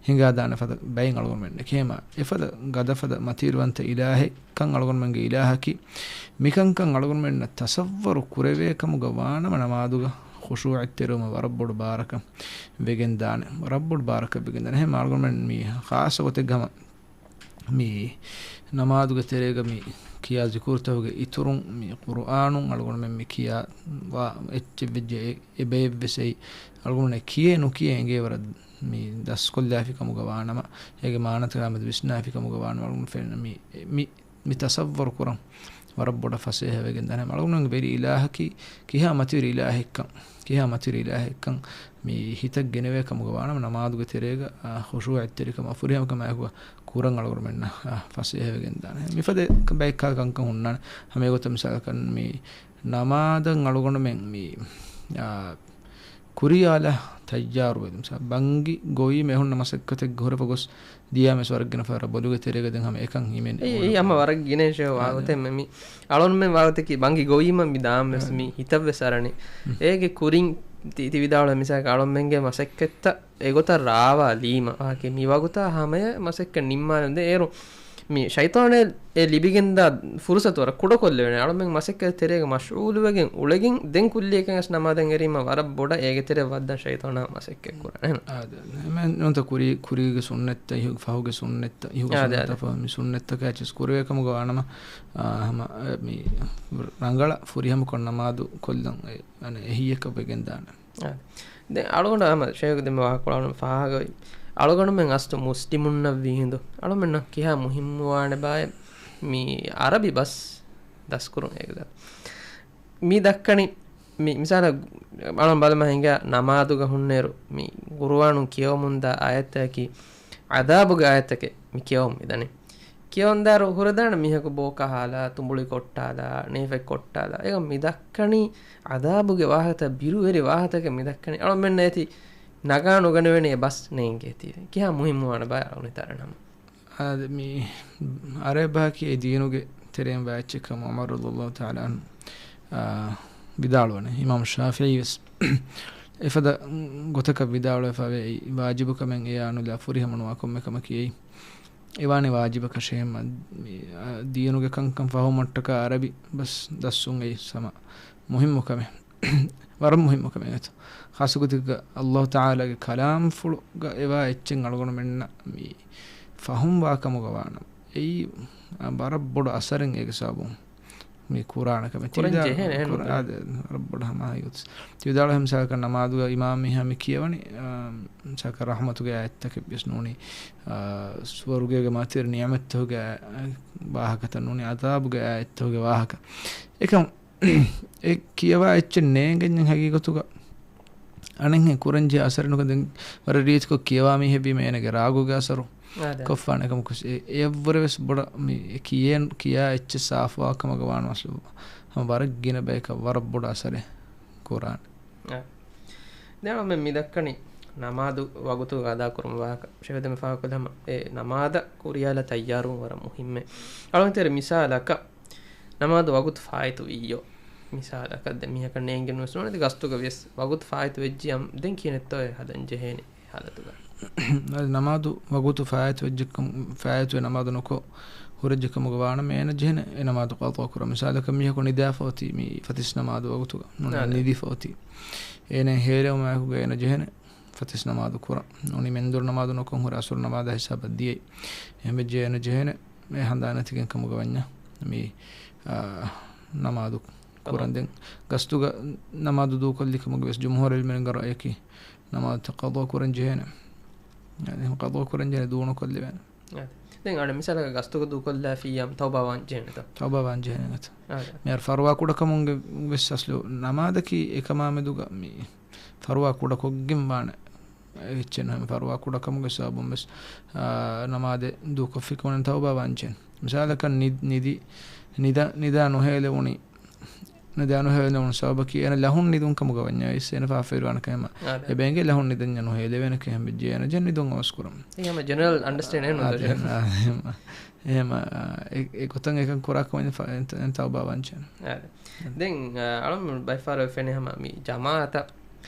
ހިނގާދާނެ ފަދަ ބައެއް އަޅުގަނޑުމެންނެއް. ކޭމާ އެފަދަ ގަދަފަދަ މަތިވެރިވަންތަ އިލާހެއްކަން އަޅުގަނޑުމެންގެ އިލާހަކީ، މިކަންކަން އަޅުގަނޑުމެންނަށް ތަޞައްވަރު ކުރެވޭ ކަމުގަ ވާނަމަ، ނަމާދުގަ ޚުޝޫޢަތްތެރިވުމަށް ވަރަށް ބޮޑު ބާރަކަށް ވެގެންދާނެ. ވަރަށް ބޮޑު ބާރަކަށް ވެގެންދާނެ. އެހެން އަޅުގަނޑުމެން މި ޚާއްޞަ ގޮތެއްގަ ހަމަ މި ނަމާދުގެ ތެރޭގަ މި ކިޔާ ޒިކުރުތަކުގެ އިތުރުން މި ޤުރުއާނުން އަޅުގަނޑުމެން މި ކިޔާ ވާ އެއްޗެއް ވެއްޖެ އެ، އެ ބައެއްވެސް އެއީ އަޅުގަނޑުމެން ކިޔޭ ނުކިޔޭ އެނގޭ ވަރަށް މި ދަސްކޮށްލާފި ކަމުގަ ވާނަމަ، އޭގެ މާނަތަކާމެދު ވިސްނާފި ކަމުގަ ވާނަމަ އަޅުގަނޑު ފެންނަ މި، މި، މި ތަޞައްވަރު ކުރަން ވަރަށް ބޮޑަށް ފަސޭހަ ވެގެން ދާނެ. އަޅުގަނޑުގެ ވެރި އިލާހަކީ ކިހާ މަތިވެރި އިލާހެއްކަން، ކިހާ މަތިވެރި އިލާހެއްކަން މި ހިތަށް ގެނެވޭ ކަމުގަ ވާނަމަ، ނަމާދުގެ ތެރޭގަ، އާ، ޚުޝޫޢަތްތެރިކަމާ ފުރިހަމަކަމާއެކު ކުރަން އަޅުގަނޑުމެންނަށް، އާ، ފަސޭހަވެގެން ދާނެ. މިފަދަ ބައެއް ކަންކަން ހުންނާނެ. ހަމަ އެގޮތަށް މިސާލަކަށް މި ނަމާދަށް އަޅުގަނޑުމެން މި، އާ، ކުރިޔާލަ ތައްޔާރުވެ، މިސާ، ބަންގި ގޮވީމަ އެހުންނަ މަސައްކަތެއްގަ ހުރެފަ ގޮސް ދިޔާމެސް ވަރަށް ގިނަ ފަހަރަށް ބޮލުގެ ތެރޭގަ ދެން ހަމަ އެކަން ހިމެނޭ. އެއީ، އެއީ ހަމަ ވަރަށް ގިނަ އިޝޫ އާ، ވާގޮތެއް މެ-، މި އަޅުންމެން ވާގޮތަކީ ބަންގި ގޮވީމަ މި ދާމެސް އާ، މި ހިތަށްވެސް އަރަނީ. ހުން. އޭގެ ކުރިން ތި-، ތި ވިދާޅުވެ މިސާލަކަށް އަޅުންމެންގެ މަސައްކަތްތައް އެގޮތަށް ރާވާލީމަ، އާކި މި ވަގުތާ ހަމަޔަށް މަސައްކަތް ނިންމާލަން ދޭ. އޭރު މި ޝައިޠާނޭ އެ ލިބިގެންދާ ފުރުސަތު ވަރަށް ކުޑަކޮށްލެވޭނެ. އަޅުމެން މަސައްކަތް ތެރޭގަ މަޝްޣޫލުވެގެން އުޅެގެން ދެން ކުއްލިއަކަށް އަސް ނަމާދަށް އެރީމަ ވަރަށް ބޮޑަށް އޭގެ ތެރެ ވައްދަން ޝައިޠާނާ މަސައްކަތް ކުރާނެ. އާދެ، އެމެން ނުވަތަ ކުރީ، ކުރީގެ ސުންނަތްތައް، އިހު-، ފަހުގެ ސުންނަތްތައް، އިހުގެ އާދެ، އާދެ. ސުންނަތްތައް، ފަހުގެ ސުންނަތްތަކާ އެއްޗެސް ކުރެވޭ ކަމުގަ ވާނަމަ، އާ، ހަމަ، އެ، މި ރަނގަޅަށް ފުރިހަމަކޮށް ނަމާދު ކޮށްލަން އެ، އަނެ، އެހީއަކަށް ވެގެން ދާނެ. އާ. ދެން އަޅުގަނޑު ހަމަ ޝޭޚް ދެން ވާހަކަކޮޅަށް ފާހަގަވި. އަޅުގަނޑުމެން އަސްލު މުސްލިމުންނަށް ވީހިނދު އަޅުމެންނަށް ކިހާ މުހިއްމުވާނެ ބާއެއް މި އަރަބި ބަސް ދަސްކުރުން އޭގެ ދާ. މި ދައްކަނީ މި މިސާލަށް އަޅުން ބަލަމާ ހިނގާ ނަމާދުގަ ހުންނޭރު މި ގުރުއާނުން ކިޔަވަމުންދާ އާޔަތަކީ ޢަޛާބުގެ އާޔަތެކޭ މި ކިޔަވަމުން މިދަނީ. ކިޔަވަންދާރު ހުރެދާނެ މީހަކު ބޯ ކަހާލާ، ތުނބުޅި ކޮށްޓާލާ، ނޭފަތް ކޮށްޓާލާ. އޭގަ މި ދައްކަނީ ޢަޛާބުގެ ވާހަކަތައް، ބިރުވެރި ވާހަކަތަކެއް މި ދައްކަނީ. އަޅުމެންނަށް އޭތި ނަގާ ނުގަނެވޭނެ އެ ބަސް ނޭނގޭތީވެ. ކިހާ މުހިއްމުވާނެ ބާ އަޅުނިތާރަނަމަ. އާދެ، މި އަރަބާކީ އެ ދީނުގެ ތެރެއިން ވާ އެއްޗެއް ކަމަށް ޢުމަރު ރަޟިޔަﷲ ތަޢާލާ ޢަންހު، އާ، ވިދާޅުވަނީ. އިމާމު ޝާފިޢީ ވެސް އެފަދަ ގޮތަކަށް ވިދާޅުވެފަވޭ. އެއީ ވާޖިބު ކަމެއް އެޔާ ނުލާ ފުރިހަމަ ނުވާ ކޮންމެ ކަމަކީ އެއީ. އެވާނެ ވާޖިބަކަށޭ މަ-، މި، އާ، ދީނުގެ ކަންކަން ފަހުމަށްޓަކާ އަރަބި ބަސް ދައްސުން އެއީ ހަމަ މުހިއްމު ކަމެއް. ވަރަށް މުހިއްމު ކަމެއް އެތަ. ޚާއްޞަ ގޮތެއްގަ ﷲ ތަޢާލާގެ ކަލާމްފުޅުގަ އެވާ އެއްޗެއް އަޅުގަނޑުމެންނަށް މި ފަހުމް ވާ ކަމުގަ ވާނަމަ، އެއީ، އާ، ވަރަށް ބޮޑު އަސަރެއް އޭގެ ސަބަބުން. މި ކުރާނެ ކަމެއް. ކުރަން ތިވިދާ-، ޖެހޭނެ ކުރ-، އެހެން. އާދެ، ވަރަށް ބޮޑަށް ހަމަ ހައިގޮތް. ތިވިދާޅު ހަމަ މިސާލަކަށް ނަމާދުގަ އިމާމް މީހާ މި ކިޔަވަނީ، އާ، މިސާލަކަށް ރަޙްމަތުގެ އާޔަތްތަކެއް ވެސް ނޫނީ، އާ، ސުވަރުގޭގެ މަތިވެރި ނިޢުމަތްތަކުގެ އާ، ވާހަކަތައް ނޫނީ، ޢަޛާބުގެ އާޔަތްތަކުގެ ވާހަކަ. އެކަމް އެ ކިޔަވާ އެއްޗެއް ނޭނގެންޏެއް ހަގީގަތުގަ އަނެއްހެން ކުރަންޖެހޭ އަސަރެއް ނުކޮށް ދެން ވަރަށް ރީތިކޮށް ކިޔަވާ މީހެއް ވީމަ އޭނަގެ ރާގުގެ އަސަރު އާދެ. ކޮށްފާނެ ކަމަކު އެ-، އެއަށްވުރެ ވެސް ބޮޑަށް މި ކިޔޭ-، ކިޔާ އެއްޗެއް ސާފުވާ ކަމަކަށް ވާނަމަ އަސްލު ހަމަ ވަރަށް ގިނަ ބަޔަކަށް ވަރަށް ބޮޑު އަސަރެއް ކުރާނެ. އާ. ދެން އަޅުމެން މި ދައްކަނީ ނަމާދު ވަގުތު އަދާކުރުމުގެ ވާހަކަ. ޝޭޚް ދެން މި ފާހަގަކޮށްލި ހަމަ އެ ނަމާދަށް ކުރިޔާލާ ތައްޔާރުވުން ވަރަށް މުހިއްމޭ. އަޅުގަނޑު ތެރެ މިސާލަކަށް ނަމާދު ވަގުތު ފާއިތު ވިއްޔޯ. މިސާލަކަށް ދެން މީހަކަށް ނޭނގެން ވެސް ނޫނެތި ގަސްތުގަ ވިޔަސް ވަގުތު ފާއިތު ވެއްޖިއްޔާ ދެން ކިހިނެއްތޯ އެ ހަދަން ޖެހޭނެ އެ ހާލަތުގަ؟ އަދި ނަމާދު ވަގުތު ފާއިތު ވެއްޖެކަމު-، ފާއިތުވެ ނަމާދު ނުކޮށް ހުރެއްޖެ ކަމުގަ ވާނަމަ އޭނަ ޖެހޭނެ އެ ނަމާދު ޤަޟާ ކުރަން. މިސާލަކަށް މީހަކު ނިދާފަ އޮތީ މި ފަތިސް ނަމާދު ވަގުތުގަ ނޫނީ އާދެ. ނިދިފަ އޮތީ. އޭނަ ހޭލެވުމާއެކުގަ އޭނަ ޖެހޭނެ ފަތިސް ނަމާދު ކުރަން. ނޫނީ މެންދުރު ނަމާދު ނުކޮށް ހުރެ އަސުރު ނަމާދާ ހިސާބަށް ދިޔައީ. އެހެންވެއްޖެ އޭނަ ޖެހޭނެ އެ ހަނދާން ނެތިގެން ކަމުގަ ވަންޏާ މި، އާ، ނަމާދު ކުރަން. ދެން ގަސްތުގަ ނަމާދު ދޫކޮށްލި ކަމުގަ ވެސް ޖުމްހޫރު ޢިލްމުވެރިންގެ ރައްޔަކީ ނަމާދުތައް ޤަޟާ ކުރަން ޖެހޭނެ. އަދި އެހެން ޤަޟާ ކުރަން ޖެހޭނެ ދޫނުކޮށްލެވޭނެ. އާދެ. ދެން އަނެއް މިސާލަކަށް ގަސްތުގަ ދޫކޮށްލާފިއްޔާ ތައުބާވާން ޖެހޭނެތަ؟ ތައުބާވާން ޖެހޭނެ އަދި. އާދެ. މިހާރު ފަރުވާ ކުޑަކަމުންގެ ވެސް އަސްލު ނަމާދަކީ އެކަމާމެދުގަ މި ފަރުވާ ކުޑަކޮށްގެން ވާނެ. އެއްޗެއް ނޫން. ފަރުވާ ކުޑަކަމުގެ ސަބަބުން ވެސް، އާ، ނަމާދެއް ދޫކޮށްފިކަމުން ތައުބާވާން ޖެހޭނެ. މިސާލަކަށް ނި-، ނިދި، ނިދާ، ނިދާ ނުހޭލެވުނީ ދާނުހޭލެވުނު ސަބަބަކީ އޭނަ ލަހުން ނިދުން ކަމުގަ ވަންޏާ ވެސް އޭނަ ފާފައިރުވާނެ ކަމަށް އާދެ. އެބޭނގެ ލަހުން ނިދަންޏާ ނުހޭލެވޭނެ ކަމަށް ވެއްޖެ އޭނަ ޖެން ނިދުން އަވަސް ކުރަމުން. އެހެން ޖެނެރަލް އަންޑަސްޓޭންޑް އެއް ނުދެ. އާދެ، އާދެ، އެހެން. އެހެން، އާ، އެ، އެ ގޮތަށް އެކަން ކުރާ ކަމަށް ފަ-، އެން ތަ-، އެން ތައުބާ ވަންޗެން. އާދެ. ދެން، އާ، އަޅަމެން ބައެއް ފަހަރު ފެނޭ ހަމަ މި ޖަމާއަތަށް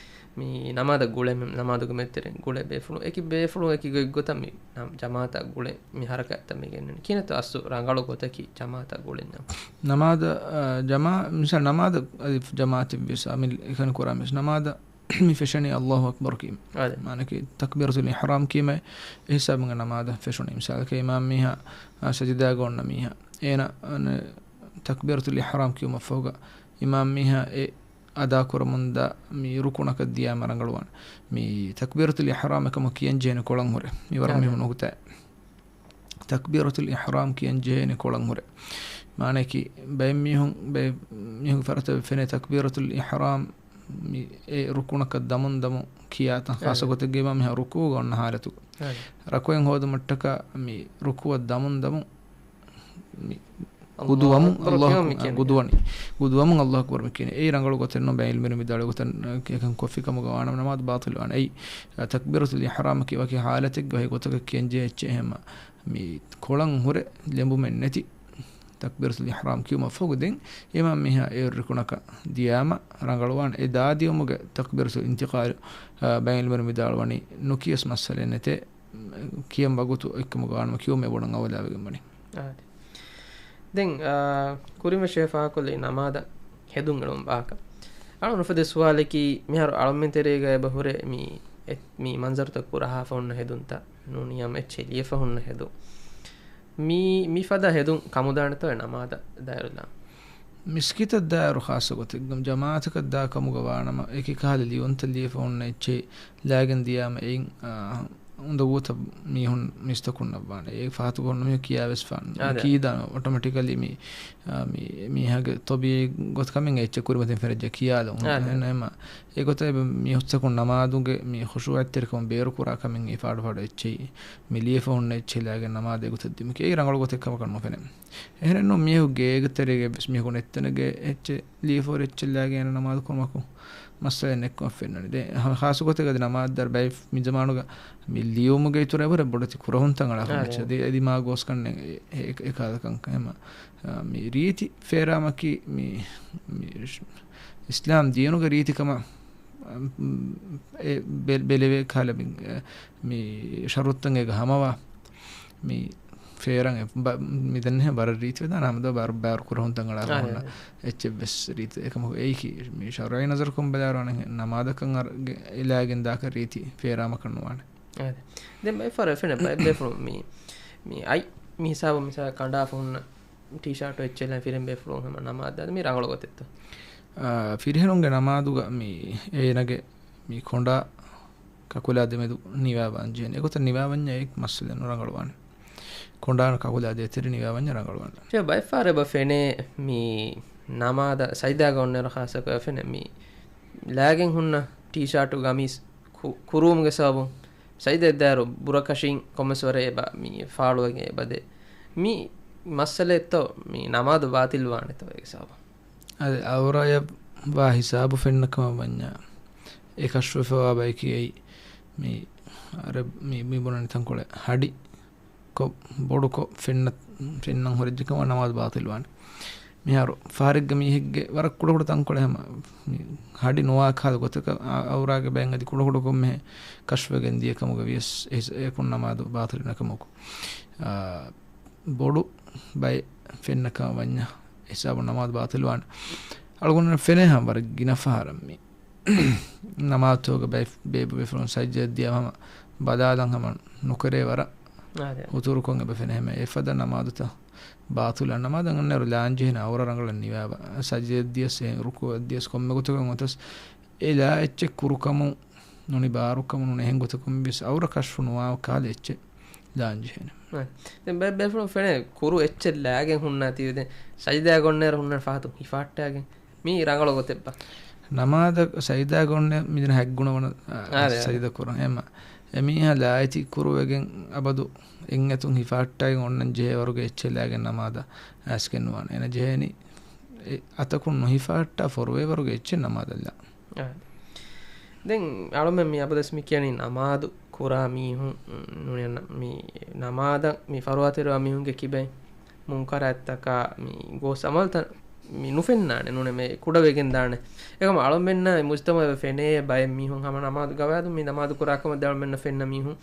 މި ނަމާދަށް ގުޅޭ، ނަމާދުގެ މެދުތެރެއިން ގުޅޭ ބޭފުޅުން އެކި ބޭފުޅުން އެކި ގޮތްގޮތަށް މި ނަމް-، ޖަމާއަތަށް ގުޅޭ މި ހަރަކާތްތައް މި ގެންނަނީ. ކިހިނެއްތޯ އަސްލު ރަނގަޅު ގޮތަކީ ޖަމާއަތަށް ގުޅެންޏާ؟ ނަމާދަށް، އާ، ޖަމާ-، މިސާލް ނަމާދަށް އަދި ޖަމާއަތެއް ވެސް އަމި އެކަނި ކުރާ މިސް ނަމާދަށް މި ފެށެނީ އައްލާހު އަކްބަރު ކީމަ. އާދެ. މާނަކީ ތަކްބީރަތުލް އިޙްރާމް ކީމަ އެ ހިސާބުގެ ނަމާދަށް ފެށުނީ. މިސާލަކަށް އިމާމް މީހާ، އާ، ސަޖިދާގަ އޮންނަ މީހާ. އޭނަ، އަން، ތަކްބީރަތުލް އިޙްރާމް ކިޔުމަށްފަހުގަ އިމާމް މީހާ އެ އަދާކުރަމުންދާ މި ރުކުނަކަށް ދިޔާމަ ރަނގަޅުވާނެ. މި ތަކްބީރަތުލް އިޙްރާމް އެކަމަށް ކިޔަން ޖެހޭނެ ކޮޅަށް ހުރެ. މި ވަރަށް އާދެ. މުހިއްމު ނުކުތާއެއް. ތަކްބީރަތުލް އިޙްރާމް ކިޔަން ޖެހޭނެ ކޮޅަށް ހުރެ. މާނައަކީ، ބައެއް މީހުން، ބައެއް މީހުންގެ ފަރާތަށް ފެނޭ ތަކްބީރަތުލް އިޙްރާމް މި އެ ރުކުނަކަށް ދަމުން ދަމުން ކިޔާތަން. އާދެ. ޚާއްޞަ ގޮތެއްގައި އިމާމް މީހާ ރުކޫގަ އޮންނަ ހާލަތުގަ. އާދެ. ރަކުޢަތް ހޯދުމަށްޓަކާ މި ރުކޫއަށް ދަމުން ދަމުން މި އައްލާހު ގުދުވަމުން އަކްބަރު އައްލާހު ކިޔަން އަކްބަރު މި ގެންނެ. ގުދުވަނީ. ގުދުވަމުން އައްލާހު އަކްބަރު މި ކިޔަނީ. އެއީ ރަނގަޅު ގޮތެއް ނޫން. ބައެއް އިލްމުވެރިން ވިދާޅުވި ގޮތަށް އެކަން ކޮށްފި ކަމުގަ ވާނަމަ ނަމާދު ބާޠިލް ވާނެ. އެއީ، އަ، ތަކްބީރަތުލް އިޙްރާމަކީ ވަކި ހާލަތެއްގަ ވަކި ގޮތަކަށް ކިޔަން ޖެހޭ އެއްޗެއް އެހެންމަ. މި ކޮޅަށް ހުރެ ލެނބުމެއް ނެތި ތަކްބީރަތުލް އިޙްރާމް ކިޔުމަށްފަހު ދެން އިމާމް މީހާ އެ ރުކުނަކަށް ދިޔާމަ ރަނގަޅުވާނެ. އެ ދާދިޔުމުގެ ތަކްބީރަތުލް އިންތިޤާލު، އަ، ބައެއް އިލްމުވެރިން ވިދާޅުވަނީ ނުކިޔަސް މައްސަލައެއް ނެތޭ. ކިޔަން ވަގުތު އެއްކަމުގަ ވާނަމަ ކިޔުމެއް ބޮޑަށް އަވަލާވެގެން ވަނީ. އާދެ. ދެން، އާ، ކުރިން ވެސް އެ ފާހަގަކޮށްލީ ނަމާދަށް ހެދުން އެޅުން ވާހަކަ. އަޅުން އުފެދޭ ސުވާލަކީ، މިހާރު އަޅަމެން ތެރޭގަ އެބަ ހުރޭ މި އެ-، މި މަންޒަރުތައް ކުރަހާފަ ހުންނަ ހެދުންތައް ނޫނީ ހަމަ އެއްޗެއް ލިޔެފަ ހުންނަ ހެދުން. މި، މި ފަދަ ހެދުން ކަމުދާނެތޯ އެ ނަމާދަށް ދާއިރުލާ؟ މިސްކިތަށް ދާއިރު ޚާއްޞަ ގޮތެއްގަ ޖަމާއަތަކަށް ދާ ކަމުގަ ވާނަމަ، އެކި ކަހަލަ ލިޔުންތައް ލިޔެފަ ހުންނަ އެއްޗެއް ލާގެން ދިޔާމަ އެއިން، އާ، އުނދަގޫތައް މީހުން މީސްތަކުންނަށް ވާނެ. އެ ފަހަތުގަ ހުންނަ މީހުން ކިޔާވެސް ފާން. އާދެ. ކީދާން އޮޓޮމެޓިކަލީ މި، އާ، މި، މީހާގެ ތޮބީޢީ ގޮތަކަމެއް އެއްޗެއް ކުރިމަތިން ފެނިއްޖެ ކިޔާލުން. އާދެ. އެހެން އެމަ، އެގޮތަށް މީސްތަކުން ނަމާދުގެ މި ޚުޝޫޢަތްތެރިކަމަށް ބޭރުކުރާ ކަމެއް އެ ފާޑު ފާޑު އެއްޗެއް މި ލިޔެފަ ހުންނަ އެއްޗެއް ލާގެން ނަމާދު އެގޮތަށް ދިއުމަކީ އެއީ ރަނގަޅު ގޮތެއް ކަމަކަށް ނުފެނޭ. އެހެނެއްނު މީހު ގޭގެ ތެރޭގަ ވެސް މީހަކު ނެތް ތަނެއްގަ އެއްޗެއް ލިޔެފަ ހުރި އެއްޗެއް ލާގެން އޭނަ ނަމާދު ކުރުމަކު މައްސަލައެއް ނެތްކަމަށް ފެންނަނީ. ދެ-، ހާ-، ޚާއްޞަ ގޮތެއްގަ އަދި ނަމާދު ދާއިރު ބައެއް މި ޒަމާނުގަ މި ލިޔުމުގެ އިތުރަށް ވުރެ ބޮޑެތި ކުރަހުންތައް އަޅާފަ އާ، އެއްޗެއް. އާ. ދެ-، އެދި މާ ގޯސްކަންނެއް އެ-، އެ-، އެކަހަލަ ކަންކަން އެމަ. އާ، މި ރީތި ފޭރާމަކީ މި، މި އިސް-، އިސްލާމް ދީނުގެ ރީތިކަމަށް، އާ، އެ ބެ-، ބެލެވޭ ކަހަލަ މި، އެ، މި ޝަރުތުތައް އޭގަ ހަމަވާ. މި ފޭރަން އެ ބަ-، މި ދެންނެ ވަރަށް ރީތިވެދާނެ ހަމަ ދޯ ބާރު، ބާރު ކުރަހުންތައް އަޅާފަ އާ، ހުންނަ އާ. އެއްޗެއް ވެސް ރީތި. އެކަމަކު އެއީކީ މި ޝަރުޢީ ނަޒަރަކުން ބަލާއިރު ނަމާދަކަށް އަރަ-، ގެ-، އެ ލާގެން ދާކަށް ރީތި ފޭރާމަކަށް ނުވާނެ. އާ، ދެ-، ދެން ބައެއް ފަހަރު އެ ފެނޭ ބައެއް ބޭފުޅުން މި، މި އަތް މި ހިސާބު މިސާ ކަނޑާފަ ހުންނަ ޓީޝާޓު އެއްޗެއް ލާ ފިރިހެން ބޭފުޅުން ހަމަ ނަމާދު ދާ މި ރަނގަޅު ގޮތެއްތޯ؟ އާ، ފިރިހެނުންގެ ނަމާދުގަ މި އޭނަގެ މި ކޮނޑާ ކަކުލާ ދެމެދު ނިވާވާން ޖެހޭނެ. އެގޮތަށް ނިވާވަންޏާ އެއް މައްސަލައެއް ނުރަނގަޅުވާނެ. ކޮނޑާ ކަކުލާ ދޭތެރެ ނިވާވަންޏާ ރަނގަޅުވާނެ. އެ ބައެއް ފަހަރު އެބަ ފެނޭ މި ނަމާދަށް ސަޖިދާގަ އޮންނައިރު ޚާއްޞަކޮށް އެ ފެނޭ މި ލާގެން ހުންނަ ޓީޝާޓު ގަމީސް ކު-، ކުރުވުމުގެ ސަބަބުން ސަޖިދައަށް ދާއިރު ބުރަކަށިން ކޮންމެސް ވަރެއް އެބަ މި ފާޅުވެގެން އެބަ ދޭ. މި މައްސަލައެއްތޯ މި ނަމާދު ބާޠިލް ވާނެތޯ އޭގެ ސަބަބުން؟ އަދި އައުރާއަށް ވާ ހިސާބު ފެންނަ ކަމަށް ވަންޏާ، އެ ކަޝްފުވެފަވާ ބަޔަކީ އެއީ މި އަރަބް މި، މި ބުނަނީ ތަންކޮޅެއް ހަޑި ކޮށް، ބޮޑުކޮށް ފެންނަ، ފެންނަން ހުރެއްޖެ ކަމަށް ނަމާދު ބާޠިލް ވާނެ. މިހާރު ފަހަރެއްގަ މީހެއްގެ ވަރަށް ކުޑަކުޑަ ތަންކޮޅެއް ހަމަ މި ހަޑި ނުވާ ކަހަލަ ގޮތަކަށް އަ-، އައުރާގެ ބައެއް އަދި ކުޑަކުޑަކޮށް މެހެ ކަޝްފުވެގެން ދިޔަ ކަމުގަ ވިޔަސް އެ ހިސ-، އެކުން ނަމާދު ބާޠިލް ވެ ކަމަކު. އާ، ބޮޑު ބައެއް ފެންނަ ކަމަށް ވަންޏާ ހިސާބުން ނަމާދު ބާޠިލް ވާނެ. އަޅުގަނޑު ފެނޭ ހަމަ ވަރަށް ގިނަ ފަހަރަށް މި ނަމާދުތަކުގަ ބޭ-، ބޭބުބޭފުޅުން ސަޖިދައަށް ދިޔަ ހަމަ ބަލާލަން ހަމަ ނުކެރޭ ވަރަށް އާދެ. ހުތުރުކޮށް އެބަ ފެނޭ ހަމަ އެފަދަ ނަމާދުތައް ބާޠިލް. ނަމާދަށް އަންނައިރު ލާން ޖެހޭނެ އައުރާ ރަނގަޅަށް ނިވާވާ. ސަޖިދައަށް ދިޔަސް އެ ރުކޫޢަށް ދިޔަސް ކޮންމެ ގޮތަކަށް އޮތަސް އެ ލާ އެއްޗެއް ކުރުކަމުން ނޫނީ ބާރުކަމުން ނޫނީ އެހެން ގޮތަކުން ވިޔަސް އައުރާ ކަޝްފު ނުވާ ކަހަލަ އެއްޗެއް ލާން ޖެހޭނެ. އެ. ދެން ބައެއް ބޭފުޅުން ފެނޭ ކުރު އެއްޗެއް ލާގެން ހުންނާތީވެ ދެން ސަޖިދާގަ އޮންނައިރު ހުންނަ ފަހަތު ހިފާއްޓާގެން. މީ ރަނގަޅު ގޮތެއްބާ؟ ނަމާދަށް ސަޖިދާގަ އޮންނަ މިދިން ހައްގުނަވަނަ، އާ، އާދެ، އާދެ. ސަޖިދަ ކުރަން. އެމަ، އެމީހާ ލާއެތި ކުރުވެގެން އަބަދު އެއްއަތުން ހިފާއްޓާގެން އޮންނަން ޖެހޭ ވަރުގެ އެއްޗެއް ލާގެން ނަމާދަށް އައިސްގެން ނުވާނެ. އޭނަ ޖެހޭނީ އެ އަތަކުން ނުހިފާއްޓާ ފޮރުވޭވަރުގެ އެއްޗެއް ނަމާދަށްލާ. އާ. ދެން އަޅުމެން މި އަބަދަސް މި ކިޔަނީ ނަމާދު ކުރާ މީހުން، ނުނި-، މި ނަމާދަށް މި ފަރުވާތެރިވާ މީހުންގެ ކިބައިން މުންކަރާތްތަކާ މި ގޯސް އަމަލްތައް މި ނުފެންނާނެ، ނޫނޭ މި ކުޑަވެގެން ދާނެ. އެކަމަ އަޅުމެންނަށް މުޖްތަމައަށް ފެނޭ ބައެއް މީހުން ހަމަ ނަމާދު ގަވާއިދު މި ނަމާދު ކުރާ ކަމަށް ދެ އަޅުމެންނަށް ފެންނަ މީހުން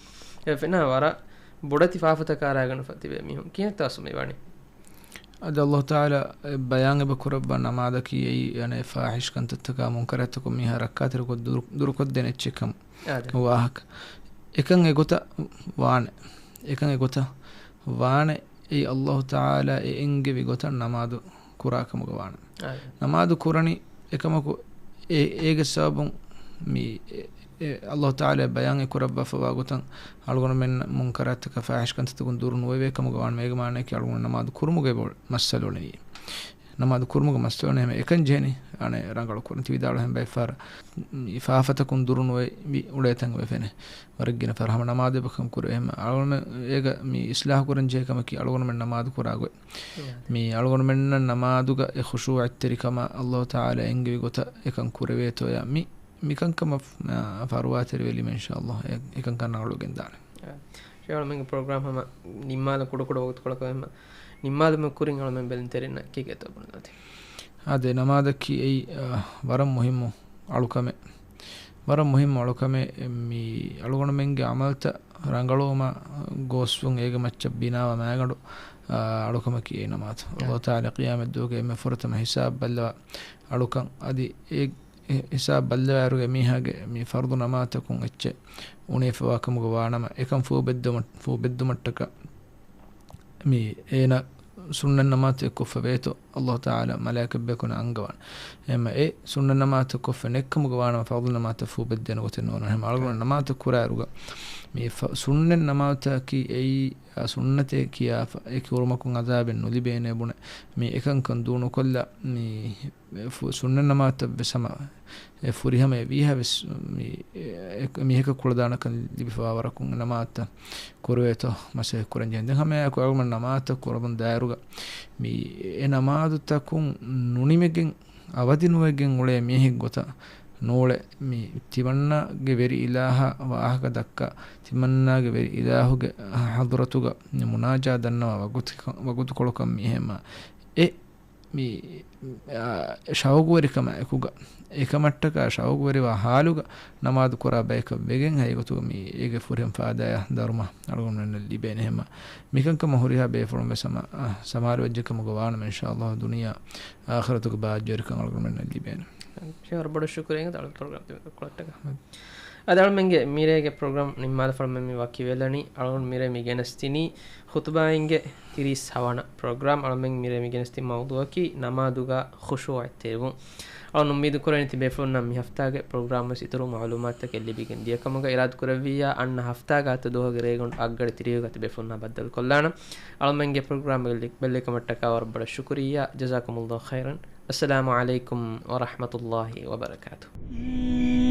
އެ ފެނާ ވަރަށް ބޮޑެތި ފާފަތަކާ ރާގަނޑު ފަ-، ތިބޭ މީހުން. ކިހިނެއްތަ އަސްލު މި ވަނީ؟ އަދި އައްލާހު ތަޢާލާ އެ ބަޔާން އެބަ ކުރައްވާ ނަމާދަކީ އެއީ އަނެއް ފާޙިޝް ކަންތައްތަކާ މުންކަރާތްތަކުން މީހާ ރައްކާތެރިކޮށް ދުރު-، ދުރުކޮށްދޭނެ އެއްޗެއް ކަމަށް އާދެ. ވާހަކަ. އެކަން އެގޮތަށް ވާނެ. އެކަން އެގޮތަށް ވާނެ. އެއީ އައްލާހު ތަޢާލާ އެ އެންގެވި ގޮތަށް ނަމާދު ކުރާ ކަމުގަ ވާނެ. އާދެ. ނަމާދު ކުރަނީ އެކަމަކު އެ-، އޭގެ ސަބަބުން މި އެ-، އެ-، އައްލާހު ތަޢާލާ ބަޔާން އެ ކުރައްވާފަވާ ގޮތަށް އަޅުގަނޑުމެން މުންކަރާތްތަކާ ފާޙިޝް ކަންތައްތަކުން ދުރު ނުވެވޭ ކަމުގަ ވާނަމަ، އޭގެ މާނައަކީ އަޅުގަނޑު ނަމާދު ކުރުމުގަ އެބަ މައްސަލަ އުޅެނީ. ނަމާދު ކުރުމުގަ މައްސަލަ އުޅެނީ އެކަން ޖެހެނީ. އަނެއް ރަނގަޅު ކުރަން ތި ވިދާޅު ހެން ބައެއް ފަހަރަށް މި ފާފަތަކުން ދުރު ނުވެ މި އުޅޭ ތަން ވެފެނެ. ވަރަށް ގިނަ ފަހަރަށް ހަމަ ނަމާދު އެބަ ކަން ކުރޭ. އެހެން އަޅުގަނޑުމެން އޭގަ މި އިޞްލާޙު ކުރަން ޖެހޭ ކަމަކީ އަޅުގަނޑުމެން ނަމާދު ކުރާ ގޮތް. މި އަޅުގަނޑުމެންނަށް ނަމާދުގަ އެ ޚުޝޫޢަތްތެރިކަމަށް އައްލާހު ތަޢާލާ އެންގެވި ގޮތަށް އެކަން ކުރެވޭތޯޔާ މި މިކަންކަމަށް، އާ، ފަރުވާތެރިވެލީމަ އިންޝާﷲ އެ-، އެކަންކަން ރަނގަޅުވެގެން ދާނެ. އާ، ޝޭޚް އަޅުމެންގެ ޕްރޮގްރާމް ހަމަ ނިންމާލަން ކުޑަކުޑަ ވަގުތުކޮޅަކަށް ހަމަ ނިންމާލުމުގެ ކުރިން އަޅުމެން ބެލުންތެރިންނަށް ކީކޭތޯ ބުނެލަދީ؟ އާދެ، ނަމާދަކީ އެއީ، އާ، ވަރަށް މުހިއްމު އަޅުކަމެއް. ވަރަށް މުހިއްމު އަޅުކަމެއް. މި އަޅުގަނޑުމެންގެ ޢަމަލްތައް ރަނގަޅުވުމަށް ގޯސްވުން އޭގެ މައްޗަށް ބިނާވާ މައިގަނޑު، އާ، އަޅުކަމަކީ އެ ނަމާދު. އާ. އައްލާހު ތަޢާލާ ޤިޔާމަތްދުވަހުގެ އެންމެ ފުރަތަމަ ހިސާބު ބައްލަވާ އަޅުކަން. އަދި އެ އެ ހިސާބު ބައްލަވާއިރުގަ މީހާގެ މި ފަރުޟު ނަމާދުތަކުން އެއްޗެއް އުނިވެފަވާ ކަމުގަ ވާނަމަ، އެކަން ފޫބެއްދުމަށް-، ފޫބެއްދުމަށްޓަކާ މި އޭނަ ސުންނަތް ނަމާދުތައް ކޮށްފަ ވޭތޯ، އައްލާހު ތަޢާލާ މަލާއިކަތްބޭކަލުން އަންގަވާނެ. އެހެންމަ އެ ސުންނަތް ނަމާދުތައް ކޮށްފަ ނެތްކަމުގަ ވާނަމަ، ފަރުޟު ނަމާދުތައް ފޫބެއްދޭނެ ގޮތެއް ނޯންނާނެ. އެހެންމަ އަޅުގަނޑު ނަމާދުތައް ކުރާއިރުގަ މި ފަ-، ސުންނަތް ނަމާދުތަކަކީ އެއީ، އާ، ސުންނަތޭ ކިޔާފަ އެ ކުރުމަކުން ޢަޛާބެއް ނުލިބޭނެ ބުނެ، މި އެކަންކަން ދޫނުކޮށްލާ، މި ފު-، ސުންނަތް ނަމާދުތައް ވެސް ހަމަ އެ ފުރިހަމަ އެ ވީހާ ވެސް މި އެ-، މީހަކަށް ކުޅަދާނަކަން ލިބިފަވާ ވަރަކުން ނަމާދުތައް ކުރެވޭތޯ މަސައްކަތް ކުރަން ޖެހެން. ދެން ހަމައެއާއެކު އަޅުގަނޑު ނަމާދުތައް ކުރަމުން ދާއިރުގަ މި އެ ނަމާދުތަކުން ނުނިމިގެން އަވަދިނުވެގެން އުޅޭ މީހެއް ގޮތަށް ނޫޅެ، މި ތިމަންނާގެ ވެރި އިލާހަށް ވާހަކަ ދައްކާ، ތިމަންނާގެ ވެރި އިލާހުގެ ޙަޟްރަތުގަ މި މުނާޖާ ދަންނަވާ ވަގުތު-، ވަގުތުކޮޅަކަށް މި އެހެންމަ އެ މި، އާ، ޝައުގުވެރިކަމާ އެކުގަ، އެކަމަށްޓަކާ ޝައުގުވެރިވާ ޙާލުގަ ނަމާދު ކުރާ ބަޔަކަށް ވެގެން ހައިގޮތުގަ މި އޭގެ ފުރިހަމަ ފާއިދާއާ ދަރުމަ އަޅުގަނޑުމެންނަށް ލިބޭނެ. އެހެންމަ މިކަންކަމަށް ހުރިހާ ބޭފުޅުން ވެސް ހަމަ، އާ، ސަމާލުވެއްޖެ ކަމުގަ ވާނަމަ އިންޝާﷲ ދުނިޔެ އާޚިރަތުގެ ބާއްޖަވެރިކަން އަޅުގަނޑުމެންނަށް ލިބޭނެ. ޝޭޚް ވަރަށް ބޮޑަށް ޝުކުރިއްޔާ އަޅު ޕްރޮގްރާމް ކޮޅަށްޓަކަ. އަދި އަޅުމެންގެ މިރޭގެ ޕްރޮގްރާމް ނިންމާލަފަޅުމެން މި ވަކިވެލަނީ. އަޅުގަނޑު މިރޭ މި ގެނެސްދިނީ ޚުތުބާއިންގެ ތިރީސް ހަވަނަ ޕްރޮގްރާމް. އަޅުމެން މިރޭ މި ގެނެސްދިން މައުޟޫއަކީ ނަމާދުގަ ޚުޝޫޢަތްތެރިވުން. އަޅުން އުއްމީދު ކުރަނީ ތިބޭފުޅުންނަށް މި ހަފްތާގެ ޕްރޮގްރާމް ވެސް އިތުރު މަޢުލޫމާތުތަކެއް ލިބިގެން ދިޔަ ކަމުގަ. އިރާދަ ކުރެއްވިއްޔާ އަންނަ ހަފްތާގެ އަތު ދުވަހުގެ ރޭގަނޑު އަށްގަޑި ތިރީހުގަ ތިބޭފުޅުންނާ ބައްދަލު ކޮށްލާނަން. އަޅުމެންގެ ޕްރޮގްރާމް ބެއްލި-، ބެއްލިކަމަށްޓަކާ ވަރަށް ބޮޑަށް ޝުކުރިއްޔާ. ޖަޒާކުމުﷲ ޚައިރަން. އައްސަލާމު ޢަލައިކުމް ވަރަޙްމަތުﷲ ވަބަރަކާތުހު.